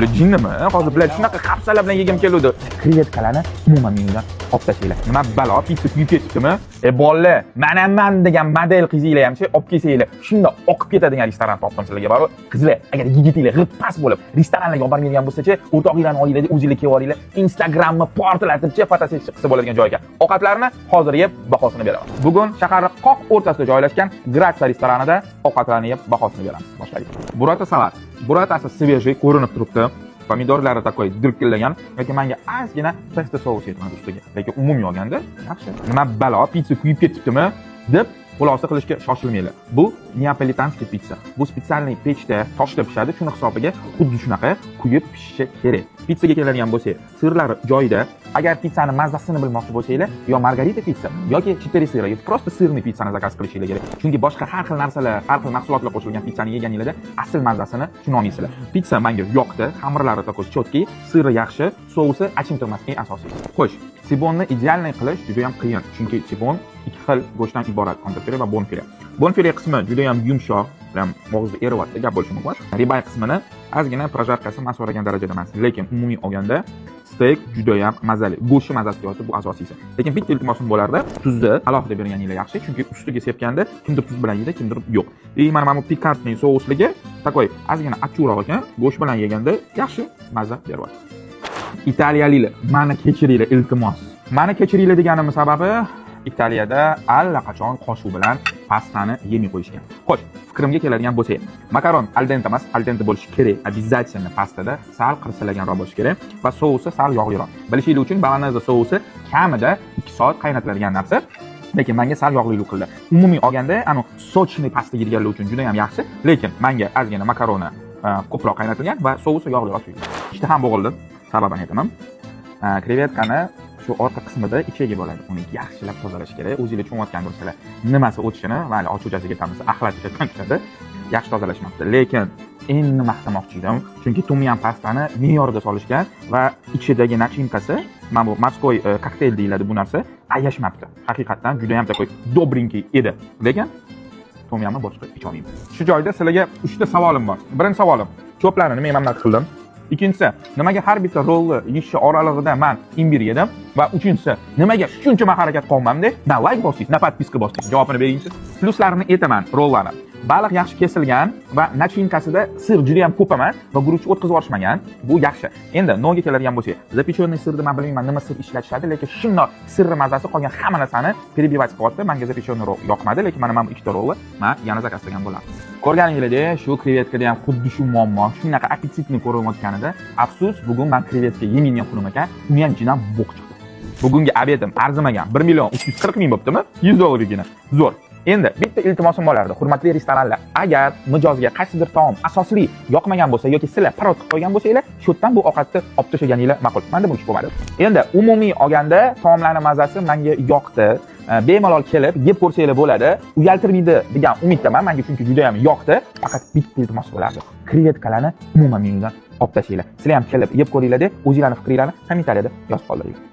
Bular jinnimi? Hozir bular shunaqa hapsalar bilan yegim keluvdi. Krevetkalarni umuman menyudan olib tashlanglar. Nima balo, pitsa kuyib ketibdimi? E bolalar, mana man degan model qizinglar hamchi olib kelsanglar, shunda oqib ketadigan restoran topdim sizlarga borib. Qizlar, agar yigitinglar g'irt past bo'lib, restoranlarga olib bormaydigan bo'lsa-chi, o'rtog'inglarni olinglar, o'zinglar kelib olinglar. Instagramni portlatibchi fotosessiya qilsa bo'ladigan joy ekan. Ovqatlarni hozir yeb bahosini beraman. Bugun shaharning qoq o'rtasida joylashgan Gratsiya restoranida ovqatlarni yeb bahosini beramiz. Boshladik. Burrata salat. Burratasi свежий ko'rinib turibdi. Pomidorlari такой dirkillagan, lekin menga ozgina pesto sous yetmadi ustiga. Lekin umumiy olganda yaxshi. Nima balo, pitsa kuyib ketibdimi deb xulosa qilishga shoshilmanglar. Bu неаполитанский pitsa. Bu специальный pechda, toshda pishadi. Shuni hisobiga xuddi shunaqa kuyib pishishi kerak. Pitsaga keladigan bo'lsak, sirlari joyida. Agar pitsani mazzasini bilmoqchi bo'lsanglar, yo margarita pitsa yoki четыре сыра, yoki просто сырный pitsani zakaz qilishinglar kerak. Chunki boshqa har xil narsalar, har xil mahsulotlar qo'shilgan pitsani yeganinglarda asl mazzasini tushuna olmaysizlar. Pitsa menga yoqdi, xamirlari такой четкий, siri yaxshi, sousi achimtirmas, eng asosiysi. Xo'sh, tibonni идеальный qilish juda ham qiyin, chunki tibon ikki xil go'shtdan iborat: kontrfile va bonfile. Bonfile qismi juda ham yumshoq, прям og'izda eriyapti, gap bo'lishi mumkin emas. Ribeye qismini ozgina прожарка si man so'ragan darajada emas, lekin umumiy olganda steyk juda ham mazali. Go'shti mazasi kelyapti, bu asosiysi. Lekin bitta iltimosim bo'lardi, tuzni alohida berganinglar yaxshi, chunki ustiga sepganda kimdir tuz bilan yeydi, kimdir yo'q. И mana bu пикантный sousligi такой ozgina achchiqroq ekan, go'sht bilan yeganda yaxshi maza beryapti. Italiyaliklar, mani kechiringlar, iltimos. Mani kechiringlar deganimning sababi, Italiyada allaqachon qoshiq bilan pastani yemay qo'yishgan. Xo'sh, fikrimga keladigan bo'lsak, makaron al dente emas, al dente bo'lishi kerak. Обязательно pastada sal qirsillaganroq bo'lishi kerak va sousi sal yog'liroq. Bilishinglar uchun, boloneza sousi kamida 2 soat qaynatiladigan narsa. Lekin menga sal yog'lilik qildi. Umumiy olganda, anu сочный pasta yeydiganlar uchun juda ham yaxshi, lekin menga ozgina makaroni ko'proq qaynatilgan va sousi yog'liroq tuyuldi. Ishtaham bo'g'ildi. Sababini aytaman. Krevetkani shu orqa qismida ichagi bo'ladi. Uni yaxshilab tozalash kerak. O'zinglar tushunayotgan bo'lsalar, nimasi o'tishini, mayli ochuchasiga ketamiz, axlat ichadigan tushadi. Yaxshi tozalashmabdi. Lekin endi maqtamoqchi edim, chunki tom yam pastani me'yorida solishgan va ichidagi начинка si, mana bu морской kokteyl deyiladi bu narsa, ayashmabdi. Haqiqatdan juda ham такой добренький edi. Lekin tom yamni boshqa icholmayman. Shu joyda sizlarga uchta savolim bor. Birinchi savolim: cho'plarni nimaga man bunaqa qildim? Ikkinchisi, nimaga har bitta rolli yeyish oralig'ida man imbir yedim? Va uchinchisi, nimaga shuncha man harakat qilyapman-da, na layk bosdingiz, na подписка bosdingiz? Javobini beringchi. Plyuslarini aytaman rollarni. Baliq yaxshi kesilgan va начинка sida сыр juda ham ko'p emas va guruch o'tkazib yuborishmagan. Bu yaxshi. Endi nonga keladigan bo'lsak, запеченный сыр ni man bilmayman, nima сыр ishlatishadi, lekin shundoq сыр ni mazasi qolgan hamma narsani перебивать qilyapti. Menga запеченный roll yoqmadi, lekin mana bu ikkita rolli man yana zakaz qilgan bo'lardim. Ko'rganinglardek, shu krevetkada ham xuddi shu muammo, shunaqa аппетитный ko'rinayotganida, afsus, bugun man krevetka yemaydigan kunim ekan, uni ham ichidan bo'q chiqdi. Bugungi обед im arzimagan 1 million 340 ming bo'ptimi? 100 dollargina. Zo'r. Endi bitta iltimosim bo'lardi, hurmatli restoranlar. Agar mijozga qaysidir taom asosli yoqmagan bo'lsa yoki sizlar parod qilib qo'ygan bo'lsanglar, shu yerdan bu ovqatni olib tashlaganinglar ma'qul. Menda bu ish bo'lmadi. Endi umumiy olganda taomlarning mazasi menga yoqdi. Bemalol kelib yeb ko'rsanglar bo'ladi. Uyaltirmaydi degan umiddaman. Menga chunki juda ham yoqdi. Faqat bitta iltimos bo'lardi. Krevetkalarni umuman menyudan olib tashlanglar. Sizlar ham kelib yeb ko'ringlar, o'zinglarning fikringlarni kommentariyada yozib qoldiringlar.